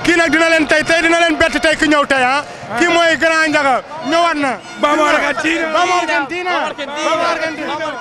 kii nag dina leen tey dina leen bett tey ki ñëw tey ah. kii mooy Grand Ndiaga ñëwaat na. Vamos Argentina.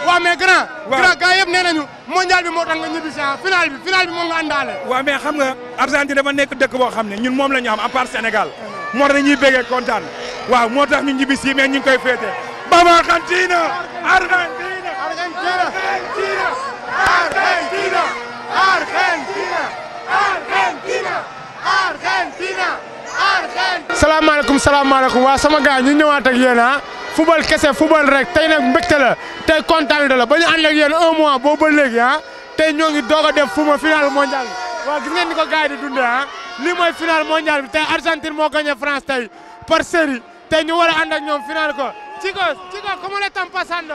waaw mais grand. grand gars yëpp nee nañu mondial bi moo tax nga ñibbi si final bi moom nga àndaale. waaw mais xam nga Argentine dafa nekk dëkk boo xam ne ñun moom la ñu am à part Sénégal moo tax dañuy béggee kontaan waaw moo tax ñu ñibbi si mais ñu ngi koy féete. Vamos Argentina. Argentina. Argentina. Argentina. Argentina. Argentina. Argentina. Argentina. salaamaaleykum waa sama gars ñu ñëwaat ak yéen ah. football kese football rek tey nag mbégte la tey kontaan la ba ñu ànd ak yéen 1 mois boobu ba léegi ah tey ñoo ngi doog a def fu ma final mondial waaw gis ngeen ni ko gars yi di dundee ah lii mooy final mondial bi tey Argentine moo gagné France tey par série tey ñu war a ànd ak ñoom final ko chicos ¿cómo le están pasando?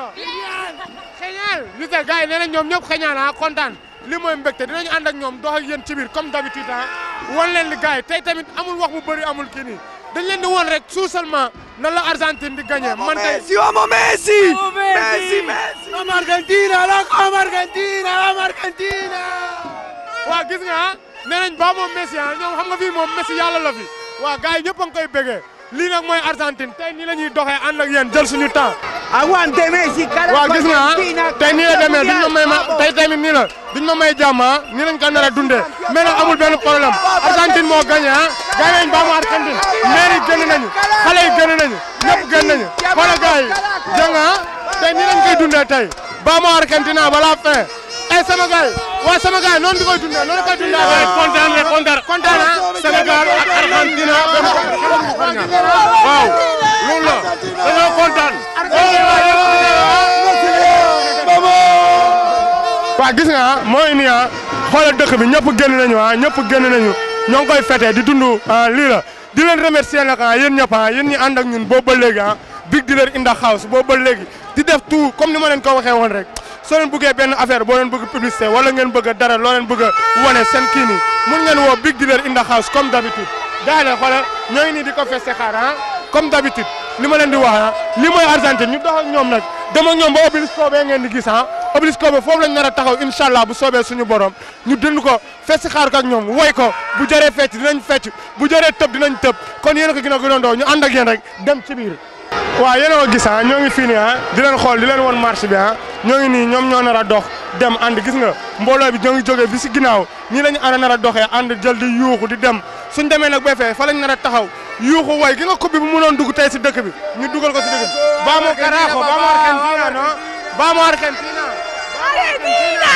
Genial gis nga gars yi nee nañ ñoom ñëpp xeñaan ah kontaan li mooy mbégte dinañu ànd ak ñoom dox ak yéen ci biir comme d'habitude ah wan leen li gars yi tey tamit amul wax bu bëri amul kii nii dañ leen di woon rek tout seulement nan la Argentine di gagné. man tey vamos Messi. Messi. Vamos Argentina vamos Argentina vamos Argentina. waaw gis nga ah nee nañ ba moom Messi ah ñoom xam nga fii moom Messi yàlla la fi waaw gars yi ñëpp a ngi koy bégee lii nag mooy Argentine tey nii la ñuy doxee ànd ak yéen jël suñu temps. aguante Messi carajo. waaw gis nga ah tey nii la demee duñ ma may ma tey tamit nii la duñ ma may jàmm ah nii lañ ko nar a dundee mais nag amul benn problème Argentine moo gagné ah gagné nañ ba mu Argentine maire yi génn nañu xale yi génn nañu ñëpp génn nañu xoolal gars yi jàng ah tey nii lañ koy dundee tey ba mu Argentine ba la fin ay sama gars yi waaw sama gars yi noonu di koy dundee noonu koy dundee waaye kontaan ah Sénégal ak Argentine waaw loolu la dañoo kontaan. waaw gis nga ah mooy nii ah xoolal dëkk bi ñëpp génn nañu ah ñëpp génn nañu ñoo ngi koy fêté di dund lii la di leen remercier nag ah yéen ñëpp ah yéen ñi ànd ak ñun boobu ba léegi ah Big Dealer in the house boobu ba léegi di def tout comme ni ma leen ko waxee woon rek soo leen bëggee benn affaire boo leen bëgg publicité wala ngeen bëgg dara loo leen bëgg a wane seen kii nii mun ngeen woo Big Dealer in the house comme d'habitude gars yi xoolal ñoo ngi nii di ko feste xaar ah comme d'habitude li ma leen di wax ah li mooy Argentine ñu dox ak ñoom nag dem ak ñoom ba Obélisco bee ngeen di gis ah Obélisco ba foofu lañ nar a taxaw incha allah bu soobee suñu borom ñu dund ko festi xaar ko ak ñoom woy ko bu jëree fecc dinañ fecc bu jëree tëb dinañ tëb kon yéen a ko gën a gënoondoo ñu ànd ak yéen rek dem ci biir. waaw yéen a ko gis ah ñoo ngi fii nii ah di leen xool di leen won marche bi ah ñoo ngi nii ñoom ñoo nar a dox dem ànd gis nga mbooloo bi ñoo ngi jógee bi si ginnaaw ñii lañu ànd nar a doxee ànd jël di yuuxu di dem suñ demee nag ba fee fa lañ nar a taxaw yuuxu way gi nga coupe bi bu mënoon dugg tey si dëkk bi ñu dugal ko si dëkk bi. vamos carajo vamos Argentina no vamos Argentina. Argentina,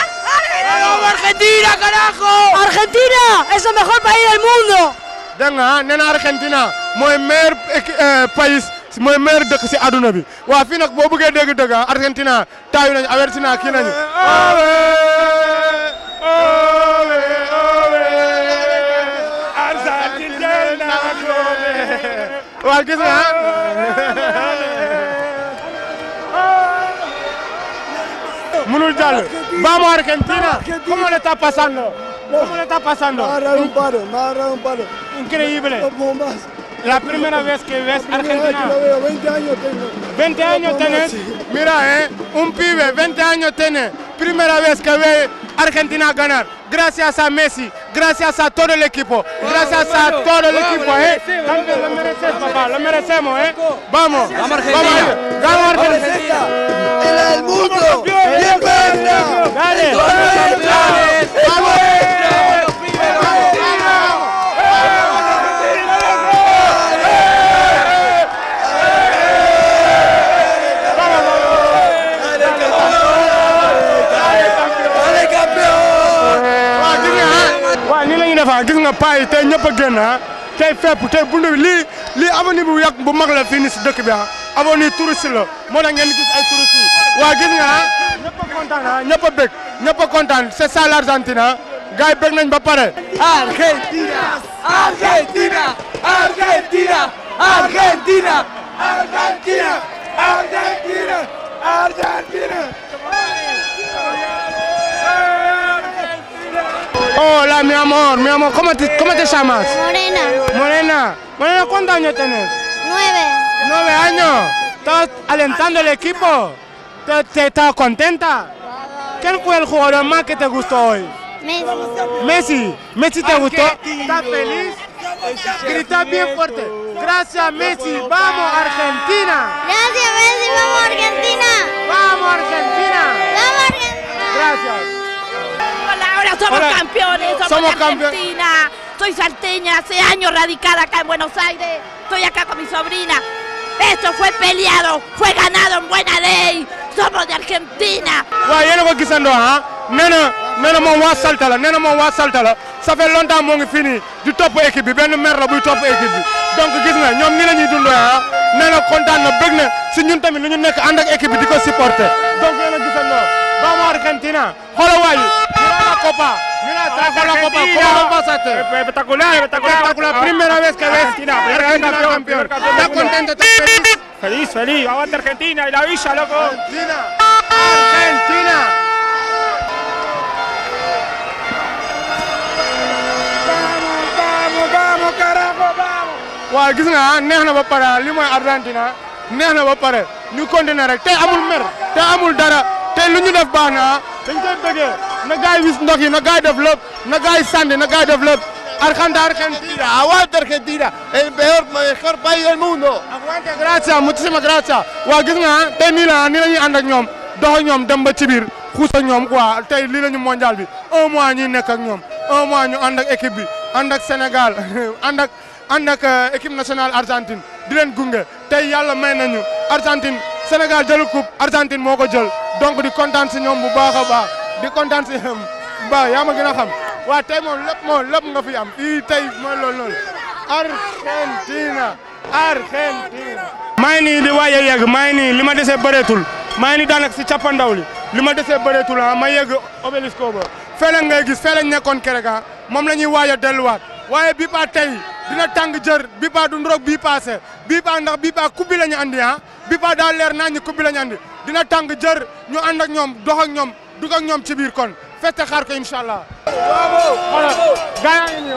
vamos Argentina carajo. Argentina es el mejor país del mundo. dégg nga nee na Argentina mooy meilleur pays mooy meilleur dëkk si àdduna bi waaw fii nag boo bëggee dégg dëgg ah Argentina taayu nañu avertina kii nañu. waaw gis nga mënul jàll vamos Argentina ¿cómo le está pasando? ¿Cómo le está pasando? Me agarra un palo. Increíble. No más. La primera vez que ves Argentina. Primera vez que lo veo, 20 años tengo. 20 años tenés. Mira, un pibe, 20 años tiene. Primera vez que ve Argentina ganar. Gracias a Messi, gracias a todo el equipo, gracias a todo el equipo, También lo mereces, papá, lo merecemos, Vamos, Vamos Argentina. Vamos Argentina. ¡Es la del mundo! ¡Bienvenida! Dale. Vamos. gis nga paa yi tey ñëpp a génn tey fépp tey bundu bi lii avenue bu yàgg bu mag la fii nii si dëkk bi avenue touriste la moo tax ngeen gis ay touristes yi waa gis nga ñëpp a kontaan ñëpp a bëgg ñëpp a kontaan c'est ça l'Argentine gars yi bëgg nañ ba pare. Argentina, Argentina, Argentina, Argentina, Argentina, Argentina, Argentina. Hola, mi amor, ¿cómo te llamas? Morena. Morena, ¿cuántos años tenés? 9. 9 años. ¿Estás alentando el equipo? ¿Te estás contenta? ¿Quién fue el jugador más que te gustó hoy? Messi. Messi. ¿Messi te gustó? ¿Estás feliz? Grita bien fuerte. Gracias, Messi. ¡Vamos, Argentina! Gracias, Messi. ¡Vamos, Argentina! ¡Vamos, Argentina! ¡Vamos, Argentina! Gracias. Hola, ahora somos Hola. campeones, somos de Argentina. Soy salteña, hace años radicada acá en Buenos Aires. Estoy acá con mi sobrina. Esto fue peleado, fue ganado en buena ley. Somos de Argentina. waaw yéen a ko gisandoo ah nee na moom waa Salta la nee na moom waa Salta la ça fait longtemps moo ngi fini di topp équipe bi benn mer la buy topp équipe bi donc gis nga ñoom nii la ñuy dundoo ah nee na kontaan na bëgg na si ñun tamit lu ñu nekk ànd ak équipe bi di ko supporter donc yéen a gisandoo vamos Argentina xoolal waay mira la copa mira trajo la copa ¿cómo lo pasaste? Espectacular, Espectacular, primera vez que ves Argentina campeón. ¿Estás contento? ¿Estás feliz? Feliz, feliz. Aguante Argentina y la villa, loco. Argentina! Argentina! Vamos, carajo, vamos. waaw gis nga neex na ba pare li mooy Argentina neex na ba pare ñu continuer rek tey amul mer tey amul dara tey lu ñu def baax na dañ koy bëggee na gaay wis ndox yi na gaay def lépp na gaay sànni na gaay def lépp Argentina. ¡Aguante Argentina! El mejor país del mundo. Aguante, gracias, muchísimas gracias. waaw gis nga tey nii la ñuy ànd ak ñoom dox ak ñoom dem ba ci biir xuus ak ñoom quoi tey lii la ñu mondial bi un mois ñuy nekk ak ñoom un mois ñu ànd ak équipe bi ànd ak Sénégal ànd ak équipe nationale Argentine di leen gunge tey yàlla may nañu Argentine Sénégal jël coupe Argentine moo ko jël donc di kontaan si ñoom bu baax a baax di kontaan si ba yaa ma gën a xam waaw tey moom lépp nga fi am fii tey mooy loolu Argentina. maa ngi nii di waaj a yegg maa ngi nii li ma desee bëreetul maa ngi nii daanaka si cappandaw li ma desee bëreetul ah ma yegg obélisque ba fële ngay gis fële nekkoon kerek ah moom la ñuy waaj a delluwaat waaye bii paa tey dina tàng jër bii paa du ndroog bii paase bii paa ndax bii paa coupe bi la ñu andi ah bii paa daal leer naa ñu coupe bi la ñu andi dina tàng jër ñu ànd ak ñoom dox ak ñoom dugg ak ñoom ci biir kon fete xaar ko incha allah. xoolal gaa yaa ngi nii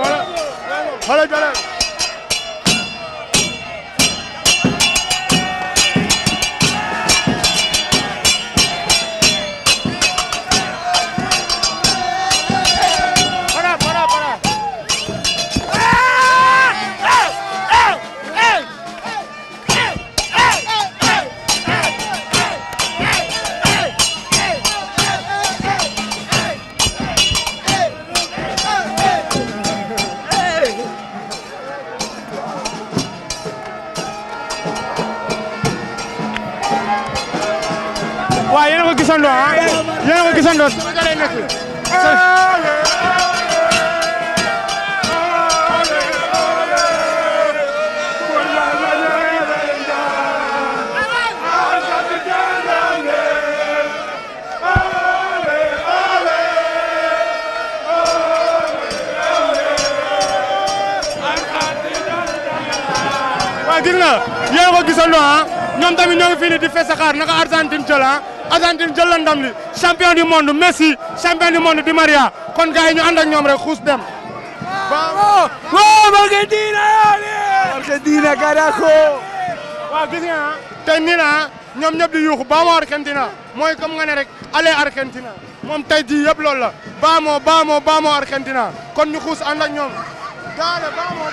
xoolal jëlee. waaw yéen a ko gisandoo ah yéen a ko gisandoo Sénégalais nekk waaw gis nga yéen a ko gisandoo ah ñoom tamit ñoo ngi fii di fes xaar naka Argentine jël ah Argentine jël la ndam li champion du monde Messi champion du monde Di Maria kon gars yi ñu ànd ak ñoom rek xuus dem. ¡Vamos! Argentina! ¡Argentina, carajo! waaw gis nga ah tey nii la ñoom ñëpp di yuuxu vamos Argentina mooy comme nga ne rek allez Argentina moom tey jii yëpp loolu la vamos Argentina kon ñu xuus ànd ak ñoom. daale vamos.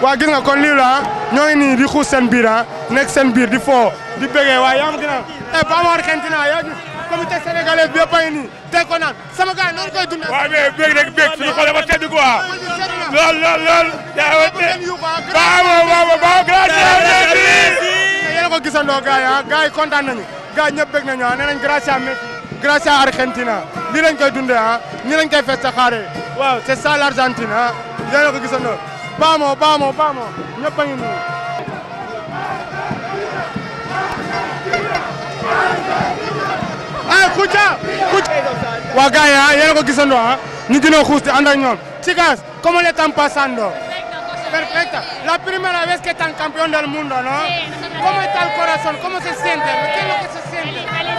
waa gis nga kon lii la ñoo ngi nii di xuus seen biir nekk seen biir di foo di bëggee waaye yaa ma gën a vamos Argentina yaa gis comité sénégalais bi yëpp a ngi nii tey ko naan sama gars yi noonu koy dundee. waaw mais bëgg rek bëgg suñu xol dafa sedd quoi. lool. jaawate vamos gracias yéen a ko gisandoo gars yi kontaan nañu gars yi ñëpp bëgg nañu nee nañ gracias Messi gracias Argentina lii lañ koy dundee nii lañ koy festejaaree waaw c'est ça l'Argentine yéen a ko gisandoo. Vamos ñëpp a ngi nii. Escucha. waa gars yi yéen a ko gisandoo ñu gën a xuus di ànd ak ñoom. Chicas, ¿cómo le están pasando? Perfecto. La primera vez que están campeón del mundo, ¿no? Sí, nosotros. ¿Cómo está el corazón? ¿Cómo se siente? ¿Qué es lo que se siente? Feliz.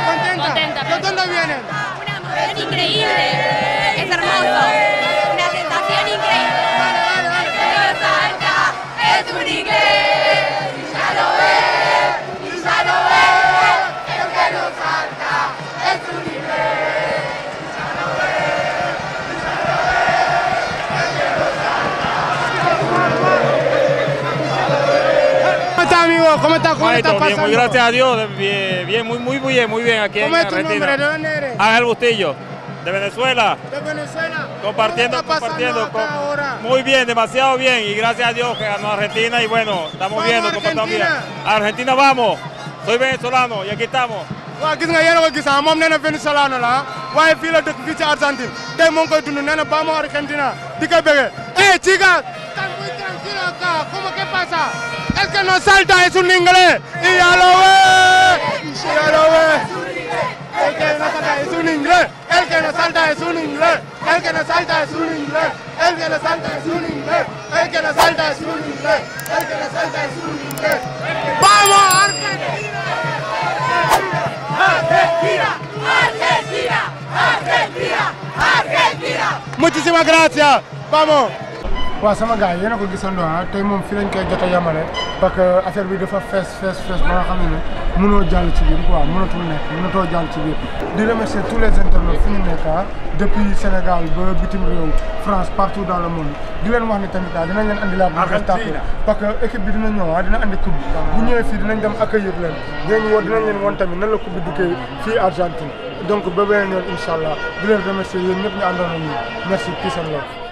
¿Contenta? ¿De dónde vienen? Una emoción increíble. Es hermoso. Una sensación increíble. Vale. vos? ¿Cómo está pasando? Bien, muy gracias a Dios, bien, muy bien aquí en Argentina. ¿Cómo es tu nombre? ¿De dónde eres? Ángel Bustillo, de Venezuela. ¿De Venezuela? Compartiendo. Acá ahora? Muy bien, demasiado bien. Y gracias a Dios que ganó Argentina y bueno, estamos viendo cómo estamos bien. A Argentina vamos. Soy venezolano y aquí estamos. waaw gis nga yéen a ko gis moom nee na Venezuela la waaye fii la dëkk fii ci Argentine tey moo ngi koy dund nee na vamos Argentina di ko bëggee. chicas, están muy tranquilos acá. ¿Cómo que pasa? El que no salta es un inglés. Y ya lo ve. Ya lo ve. El que no salta es un inglés. El que no salta es un inglés. El que no salta es un inglés. El que no salta es un inglés. El que no salta es un inglés. El que no salta es un inglés. ¡Vamos, Argentina! ¡Argentina! ¡Argentina! ¡Argentina! ¡Argentina! Muchísimas gracias. Vamos. waaw sama gars yi yéen a ko gisandoo tey moom fii lañ koy jot a yemale parce que affaire bi dafa fees ba nga xam ne mënoo jàll ci biir quoi mënatoo jàll ci biir. di remercier tous les internautes fi ñu nekk depuis Sénégal ba bitim réew France partout dans le monde di leen wax ni tamit dinañ leen andi la bu tàkk parce que équipe bi dina ñëw dina andi coupe bu ñëwee fii dinañ dem accueillir leen dinañ leen woon tamit nan la coupe bi duggee fii Argentine donc ba beneen yoon incha allah di leen remercier yéen ñëpp ñu àndoon ak ñun merci peace and love.